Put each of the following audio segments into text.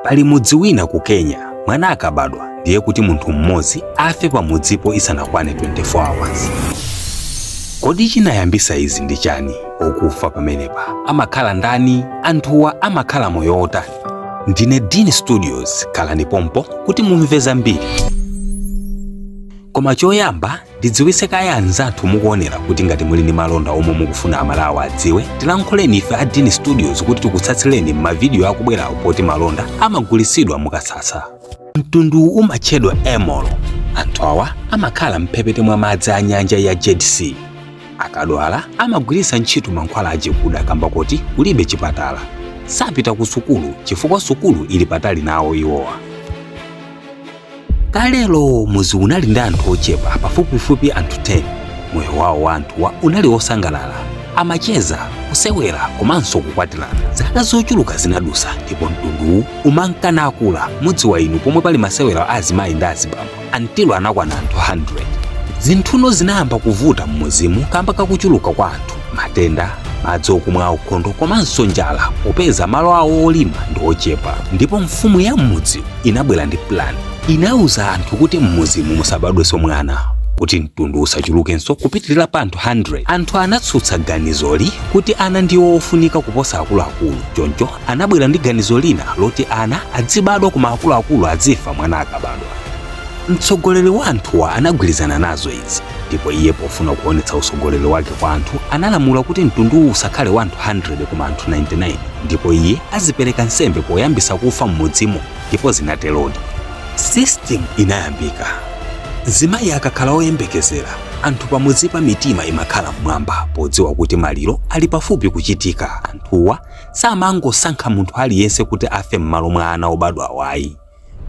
Pali mudzi wina ku Kenya, mwana akabadwa ndiye kuti munthu mmodzi afe pamudzipo isanakwane 24 hours. Kodi chinayambisa izi ndi chani? Okufa pamenepa amakhala ndani? Anthuwa amakhala moyo otani? Ndine Dean Studios, khalani pompo kuti mumve zambiri. Koma choyamba ndidziwitse kaye anzathu mukuonera kuti ngati muli ndi malonda omwe mukufuna Amalawi adziwe, tilankhuleni ife a Dean Studios kuti tikutsatsireni m'mavidiyo akubwerawo poti malonda amagulitsidwa mukatsatsa. Mtunduwu umatchedwa Emolo. Anthu awa amakhala mphepete mwa madzi a nyanja ya Jade Sea. Akadwala amagwiritsa ntchito mankhwala achikuda kamba koti kulibe chipatala. Sapita ku sukulu chifukwa sukulu ili patali nawo iwowa. Kalelo mudzi unali ndi anthu ochepa pafupifupi anthu 10. Moyo wawo wa anthuwa unali wosangalala. Amacheza, kusewera komanso kukwatirana. Zaka zochuluka zinadusa ndipo mtunduwu umanka nakula. Mudziwa inu pomwe pali masewero a azimayi ndi azibambo until anakwana anthu 100. Zinthuno zinayamba kuvuta m'mudzimu kamba kakuchuluka kwa anthu, matenda, madzi okumwa aukhondo komanso njala popeza malo awo olima ndi ochepa. Ndipo mfumu ya m'mudziwu inabwera ndi plan. Inauza anthu kuti m'mudzimu musabadwenso mwana kuti mtundu usachulukenso kupitirira pa anthu 100. Anthu anatsutsa ganizoli kuti ana ndiwo ofunika kuposa akuluakulu, choncho anabwera ndi ganizo lina loti ana adzibadwa koma akuluakulu adzifa mwana akabadwa. Mtsogoleri wa anthuwa anagwirizana nazo izi ndipo iye pofuna kuonetsa utsogoleri wake kwa anthu analamula kuti mtunduwu usakhale wa anthu 100 koma anthu 99 ndipo iye azipereka nsembe poyambisa kufa m'mudzimo ndipo zinaterodi. System inayambika. Mzimayi akakhala oyembekezera, anthu pamudzipa mitima imakhala mmwamba podziwa kuti maliro ali pafupi kuchitika. Anthuwa samangosankha munthu aliyense kuti afe m'malo mwa ana obadwawo ayi,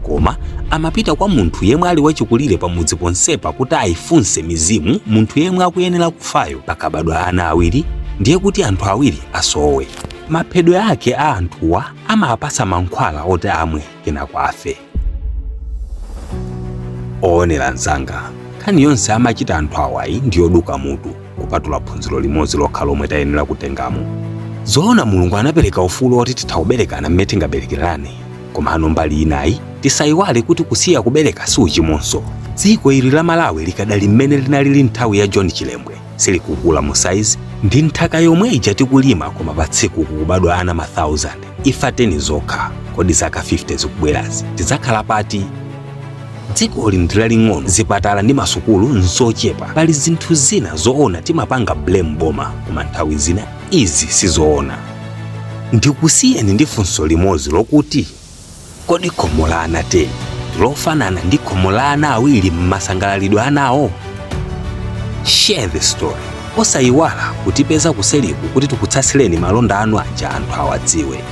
koma amapita kwa munthu yemwe ali wachikulire pamudzi ponsepa kuti ayifunse mizimu munthu yemwe akuyenera kufayo. Pakabadwa ana awiri ndiye kuti anthu awiri asowe. Maphedwe ake a anthuwa amawapatsa mankhwala oti amwe kenako afe. Oonera anzanga, nkhani yonse amachita anthu awayi ndi yoduka mutu, kupatula phunziro limodzi lokha lomwe tayenera kutengamo. Zoona Mulungu anapereka ufulu oti titha kuberekana mmene tingaberekerane, komano mbali inayi tisayiwale kuti kusiya kubereka si uchimonso. Dziko ili la Malawi likadali mmene linalili nthawi ya John Chilembwe, silikukula mu size, ndi nthaka yomwe ija tikulima koma pa tsiku kukubadwa ana ma 1000, imfa 10 zokha, kodi zaka 50 zikubwerazi tidzakhala pati? Dzikoli ndi laling'ono, zipatala ndi masukulu nzochepa. Pali zinthu zina zoona timapanga blame boma koma nthawi zina izi sizoona. Ndikusiyeni ndi funso limodzi lokuti kodi khomo la ana 10 ndilofanana ndi khomo la ana awiri m'masangalalidwe anawo? Share the story. Osayiwala kutipeza kuseliku kuti tikutsatsireni malonda anu aja anthu awadziwe.